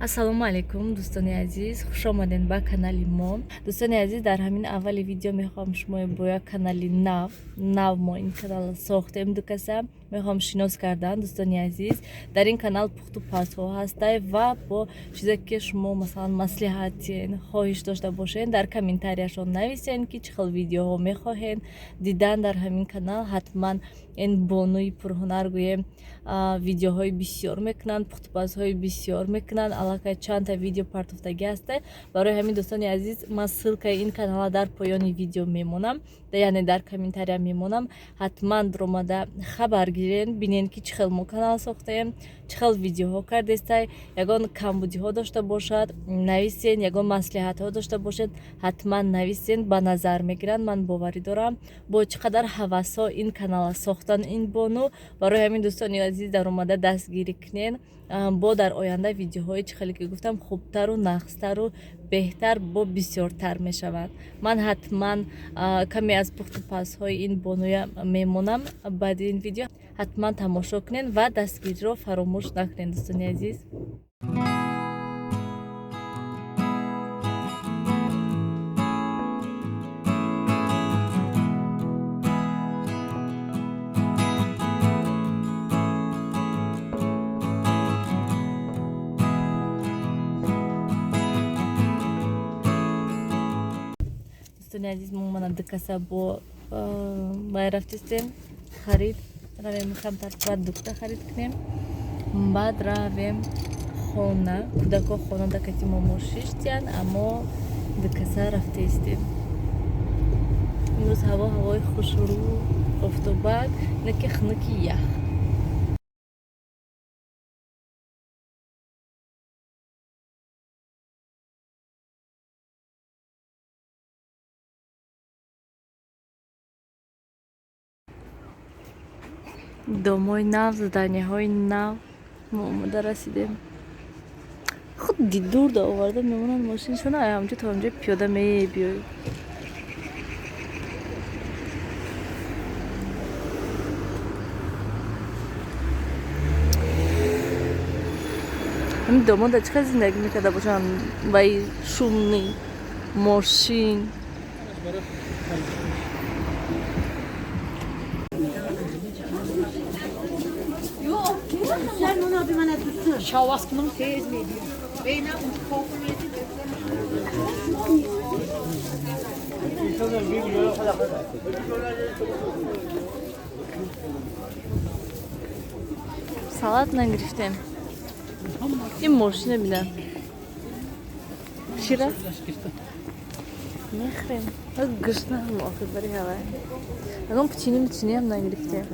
Ассалому алайкум, дӯстони азиз, хуш омадед ба канали мо. Дӯстони азиз, дар ҳамин аввали видео мехоҳам шумо бо як канали нав, мо ин канал сохтем дукаса, мехоҳам шинос кардан. Дӯстони азиз, дар ин канал пухту пазҳо ҳастай ва бо чизе ки шумо, масалан, маслиҳатен, хоҳиш дошта бошед, дар комментарияшон нависен, ки чӣ хел видеоҳо мехоҳед дидан дар ҳамин канал. Ҳатман ин бонуи пурҳунар, гӯем, видеоҳои бисёр мекунанд, пухтупазҳои бисёр мекунанд. Аллакай чандта видео партофтагӣ ҳастай. Барои ҳамин, дӯстони азиз, ман ссылкаи ин канала дар поёни видео мемонам, яъне дар комментария мемонам. Ҳатман дуромада хабар гирен, бинен, ки чӣ хел мо канал сохтаем, чӣ хел видеоҳо кардестай. Ягон камбудиҳо дошта бошад, нависен, ягон маслиҳатҳо дошта бошед, ҳатман нависен, ба назар мегиранд. Ман боварӣ дорам, бо чӣ қадар ҳавасҳо ин канала сохтан ин бону. Барои ҳамин, дӯстони азиз, даромада дастгирӣ кунен. Бо дар оянда видеоҳои, чӣ хеле ки гуфтам, хубтару нағзтару беҳтар, бо бисёртар мешаванд. Ман ҳатман каме аз пухтупазҳои ин бонуя мемонам баъди ин видео. Ҳатман тамошо кунед ва дастгириро фаромӯш накунед, дӯстони азиз. Дӯстони азиз, мо мана дукаса бо вай рафтистем харид. Равем, камтар продукта харид кунем, баъд равем хона. Кӯдако хона дакати мо шиштиянд, аммо дукаса рафтаистем. Имрӯз ҳаво ҳавои хушрӯ, офтобак, не ки хунуки ях. Домои нав, зданияҳои нав. Мо омода расидем. Худ дидурда оварда мемонанд мошиншона, ҳамҷо то ҳамҷо пиёда мебиёй. Ҳамин домода чӣ қадр зиндагӣ мекарда бошанд ваи шумни мошин. Sen onu bir bana tutsun. Şavas bunun tez miydi? Салат нагирифтем. Ин мошина бинам. Шира? Мехӯрем. Гушна охир бари ҳавай. Ягон печенье меченьеам нагирифтем.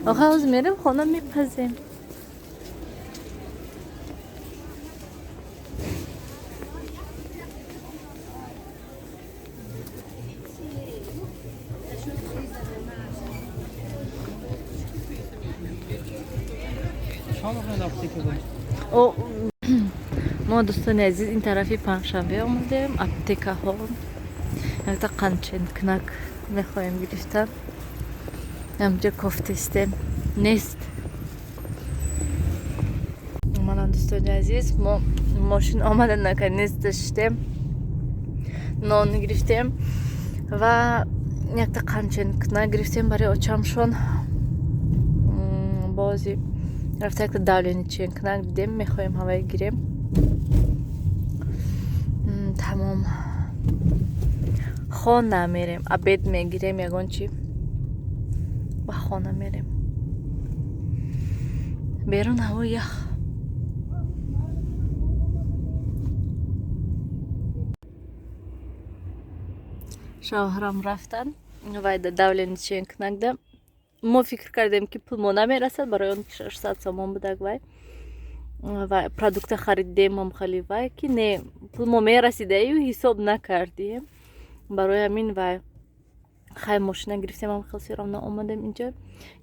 Охир ҳозир мерем хона, мепазем. Мо, дӯстони азиз, ин тарафи Панҷшанбе омадем, аптекаҳо. Якта қандченкунак мехоҳем гирифтан. Ҳамҷо кофтестем, нест. Мана, дӯстони азиз, мо мошин омада, наконец-то шиштем, нон гирифтем ва якта қандченкунак гирифтем барои очамшон. Бози рафта якта давление ченкунак дидем, мехоҳем ҳавай гирем. Тамом, хона мерем, обед мегирем, ягон чи ба хона мерем. Берун ҳаво ях. Шавҳарам рафтан вай да давление ченкунакда. Мо фикр кардем, ки пул мо намерасад, барои он ки 600 сомон будак вай ва продукта харидем. Ҳамхали вай ки не, пул мо мерасидаю, ҳисоб накардем. Барои ҳамин вай хай мошина гирифтем, ҳам хел всё равно омадем, инҷо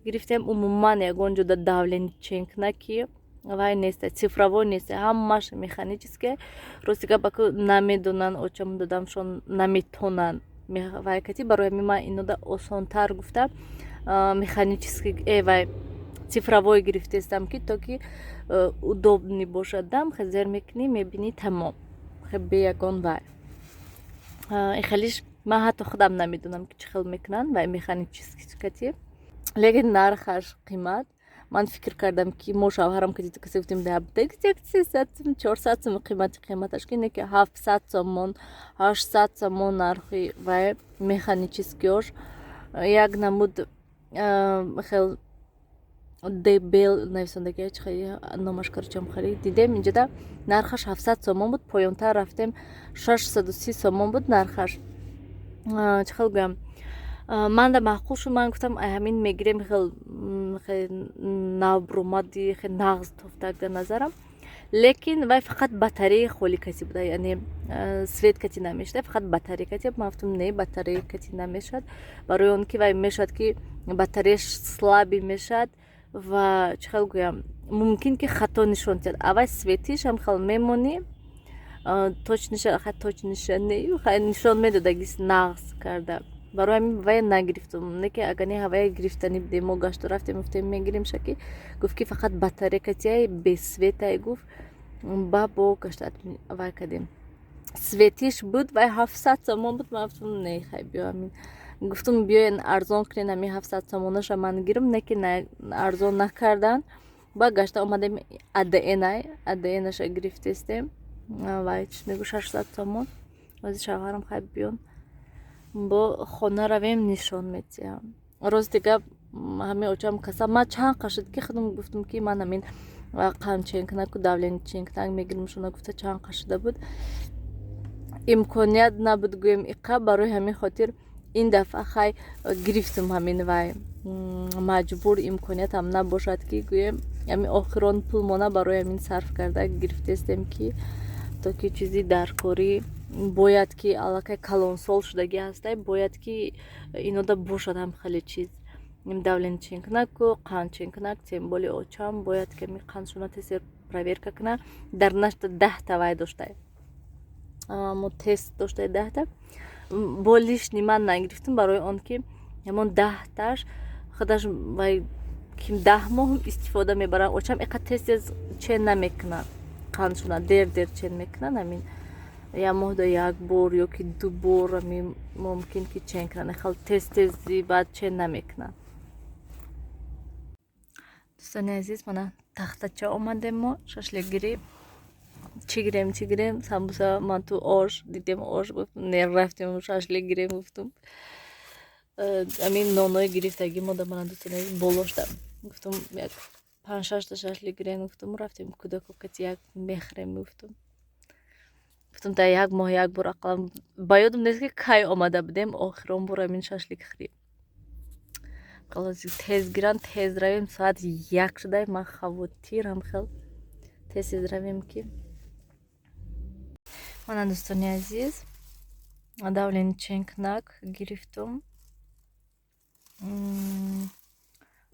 гирифтем. Умуман ягон ҷода давление ченкунаки вай нест, цифровой нест, ҳамаш механическое. Рости гап, аку намедонанд, очам додамшон наметонанд вай кати. Барои ҳамин ман инода осонтар гуфта механический вай Цифровой гирифтестам, ки то ки удобный бошад. Дам зер мекунӣ, мебинӣ, тамом, бе ягон вай. Хелиш ман ҳатто худам намедонам, ки чӣ хел мекунанд вай механический кати, лекин нархаш қимат. Ман фикр кардам, ки мо шавҳарам ки касе гуфтем, 300 сум, 400 сум қимати қиматаш, ки не, ки 700 сомон, 800 сомон нархи вай механический ёш. Як намуд хел дебел нависондаги, чи номаш, короче, хеле дидем. Инҷода нархаш 700 сомон буд, поёнтар рафтем, 630 сомон буд нархаш. Чӣ хел гӯям, манда маъқул шуд. Ман гуфтам, ҳамин мегирем, хел навбуромади, хел нағз тофтак дар назарам. Лекин вай фақат батареяи холӣ кати буда, яъне свет кати намешуда, фақат батарея кати. Ман гуфтам, не, батарея кати намешавад, барои он ки вай мешавад, ки батареяш слабый мешавад ва, чӣ хел гӯям, мумкин ки хато нишон диҳад. А вай свет ишам хел мемонӣ, точный ша, точный ша нишон медодаги нағз карда. Барои ҳамин вая нагирифтум. Не ки агар не, ҳавая гирифтанӣ будем. Мо гашту рафтем, гуфтем, мегирем шаки. Гуфт, ки фақат батарея катияй, без свет ай, гуфт. Ба бо гашта вай кардем, свет иш буд, вай 700 сомон буд. Ман гуфтум, не, хай, биё, ҳамин гуфтум, биёен, арзон кунен, ҳамин 700 сомонаша ман гирам. Не ки арзон накардан. Ба гашта омадем, АДН-ай, АДНаша гирифтестем, вай чӣ мегӯ, 600 сомон. Ози шавҳарам хай биён, бо хона равем, нишон медиҳам. Рости гап, ҳамин очам касал, ман чанд қашид, ки худам гуфтам, ки ман ҳамин қандченкунаку давление ченкунак мегирам шуна гуфта, чанд қашида буд, имконият набуд, гӯем, иқа. Барои ҳамин хотир ин дафъа хай гирифтум ҳамин вай, маҷбур, имкониятам набошад, ки гӯем, ҳамин охирон пулмона барои ҳамин сарф карда гирифтестем, ки то ки чизи даркорӣ бояд, ки аллакай калонсол шудагӣ ҳастай, бояд ки инода бошад ҳам хеле чиз: давление ченкунаку қанд ченкунак. Тем более очам бояд ки ами қандшона тез проверка куна. Дар нашта 10-та вай доштай, мо тест доштай 10-та. Бо лишний ман нагирифтам, барои он ки ҳамон 10-таш худаш вай ким 10 моҳ истифода мебаранд. Очам иқа тез тез чен намекунад қандшона, дер дер чен мекунад. Ҳамин як моҳда як бор ё ки ду бор ами мумкин ки чен кунад, хел тез тези баъд чен намекунад. Дӯстони азиз, мана Тахтача омадем мо шашликгирӣ. Чӣ гирем, чӣ гирем? Самбуса, манту, ош дидем, ош гуфтум, не, рафтем, шашлик гирем, гуфтум. Амин нонои гирифтагӣ мода, мана, дӯстони азиз, болошда. Гуфтум, як панҷ шашта шашлик гирем, гуфтум, рафтем, кӯдако кати як мехӯрем, гуфтум. Гуфтум, дар як моҳ як бор ақаллан. Ба ёдам нест, ки кай омада будем охирон бор амин шашлик хӯрем. Тез гиран, тез равем, соат 1 шуда, ман хавотирам, хел тез тез равем ки. Мана, дӯстони азиз, давление ченкунак гирифтум.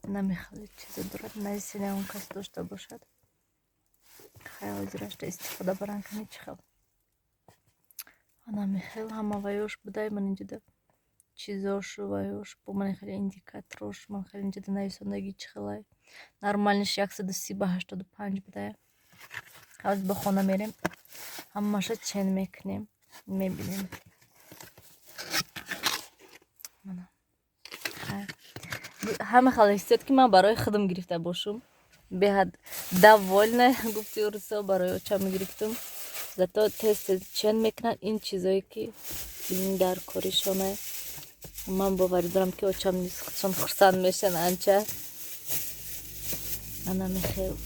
Намехеле чизо дорад, нависене, он кас дошта бошад, хай, ҳозирашта истифода баран, кани чӣ хел. Намехел ҳама ваёш будай. Ман инҷода чизошу ваёш бо ман хеле индикаторош, ман хеле инҷода нависондагӣ чӣ хелай. Нормальный ш 130 ба 85 будая. Ҳозир ба хона мерем, ҳамаша чен мекунем, мебинем. Мана, ҳама хел ҳиссиёт, ки ман барои худам гирифта бошум, беҳад довольна, гуфти урусо. Барои очам гирифтум, зато тез тез чен мекунанд ин чизое, ки дар коришона. Ман боварӣ дорам, ки очам низ худшон хурсанд мешаванд анча. Ана мехел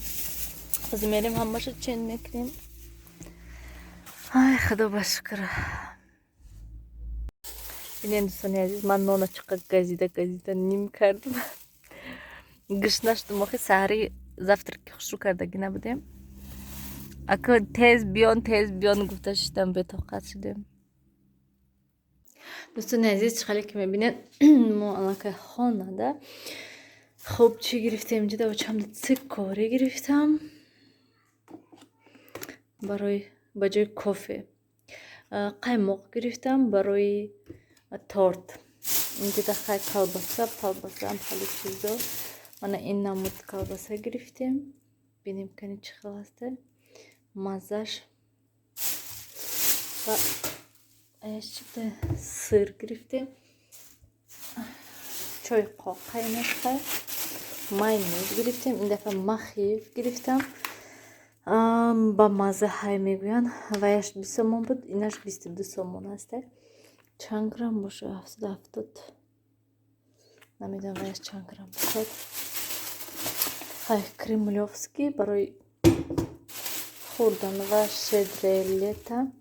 ҳозир мерем, ҳамаша чен мекунем. Ай, худо ба шукр. Бинен, дӯстони азиз, ман нона чӣ қадр газида газида ним кардам. Гушна шудум. Охи саҳари завтрак и хушрӯ кардагӣ набудем. Ака тез биён, тез биён гуфта шидам, бетоқат шудем. Дӯстони азиз, чӣ хеле ки мебинед, мо аллакай хонада. Хуб, чӣ гирифтем инҷода? Очамда цикорий гирифтам барои ба ҷои кофе, қаймоқ гирифтам барои торт. Инҷода хай колбаса, палбасаам, хеле чизо. Мана ин намуд колбаса гирифтем, бинем, кани чӣ хел ҳаста маззаш. Ва аяшчита сыр гирифтем, чой қоқайнашхай, майонез гирифтем. Ин дафъа Махеев гирифтам, ба мазза ҳай мегӯянд. Ваяш 20 сомон буд, инаш 22 сомон ҳаста. Чанд грамм бошад? 770, намедонам, ваяш чанд грамм бошад. Хай, кремлёвский барои хӯрдан ва «Щедрое лето»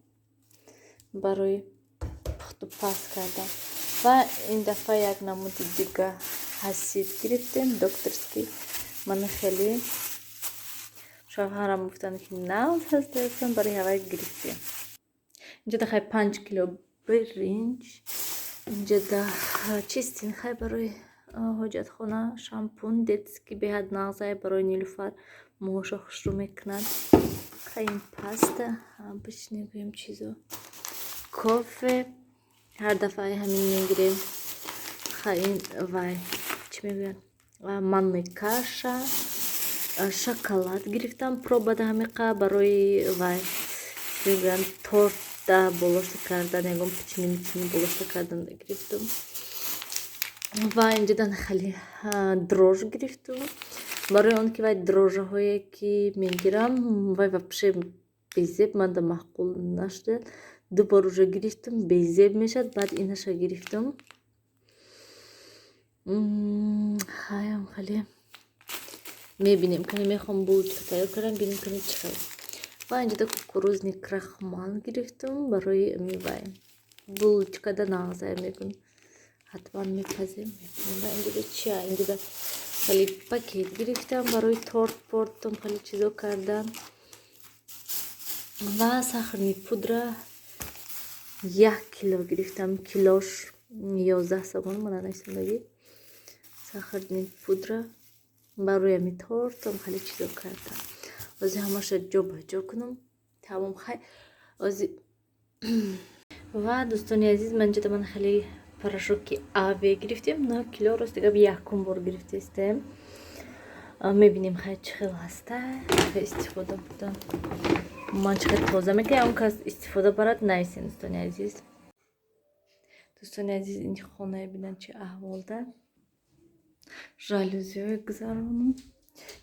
барои пухту паз кардан. Ва ин дафъа як намуди дига ҳасиб гирифтем, «Докторский». Мана хеле шавҳарам гуфтанд, ки нағз ҳастаам, барои ҳавай гирифтем. Инҷода хай 5 кило биринҷ, инҷода чистин хай барои ҳоҷатхона, шампун детский беҳад нағзай, барои Нилуфар мӯҳоша хушрӯ мекунад. Хай, ин паста, обычный гӯем чизо, кофе, ҳар дафъа ҳамин мегирем. Хай, ин вай чӣ мегӯянд, манный каша, шоколад гирифтам пробада, ҳамиқа барои вай чӣ мегӯянд, тортда болошта кардан, ягон печенье мечени болошта кардан гирифтам. Ва инҷодан хеле дрожжи гирифтум, барои он ки вай дрожжаҳое ки мегирам, вай вообще безеб, манда маъқул нашуда. Ду бор уже гирифтум, безеб мешавад. Баъд инаша гирифтум. Хаям хеле мебинем, кани мехоҳам булочка тайёр кардам, бинем, кани чӣ хел. Ва инҷода кукурузный крахмал гирифтум барои вай булочкада нағзай мегӯн, ҳатман мепазем. Ва инҷода чия? Инҷода хеле пакет гирифтам барои торт портум, хеле чизо кардан. Ва сахарный пудра 1 кило гирифтам, килош 11 сомон. Мана нависондагӣ, сахарный пудра барои ами тортам, хеле чизо кардам. Ози ҳамаша ҷо ба ҷо кунам, тамом. Хай, ози. Ва дӯстони азиз, ман инҷода ман хеле порошоки Аве гирифтем, 9 кило. Рости гап, якум бор гирифтаистем, мебинем, хай, чӣ хел ҳаста истифода бурдан. Ман чӣ хел тоза мекунам, он кас истифода барад, нависем, дӯстони азиз. Дӯстони азиз, ин хонае бинанд, чӣ аҳволда. Жалюзиҳое гузаронам,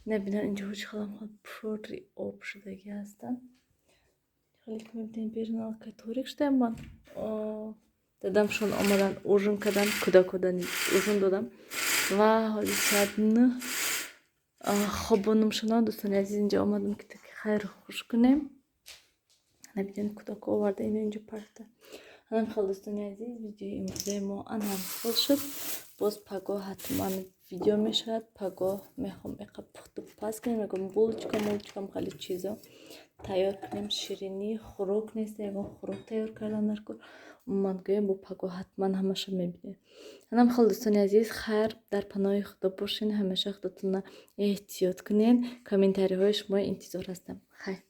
набинанд, инҷо чӣ хелам пурри об шудагӣ ҳастанд. Хеле ки мебинед, берун аллакай торик шуда. Ман дадамшон омадан, ужин карданд, кӯдакодан ужин додам ва ҳоли соат 9 хобонумшона. Дӯстони азиз, инҷо омадам, ки таки хайру хуш кунем. Набинед, кӯдако оварда, ино инҷо парта. Анам хел, дӯстони азиз, видеои имрӯзаи мо анам хел шуд. Боз пагоҳ ҳатман видео мешавад. Пагоҳ мехоҳам эқа пухту паз кунем, ягон булочка мулочкам, хеле чизо тайёр кунем, ширинӣ, хӯрок нест, ягон хӯрок тайёр кардан дар кор. Умуман гӯем, бо пагоҳ ҳатман ҳамаша мебинем. Анам хел, дӯстони азиз, хайр, дар паноҳи Худо бошен, ҳамеша худотонро эҳтиёт кунед. Комментариҳои шумо интизор ҳастам. Хайр.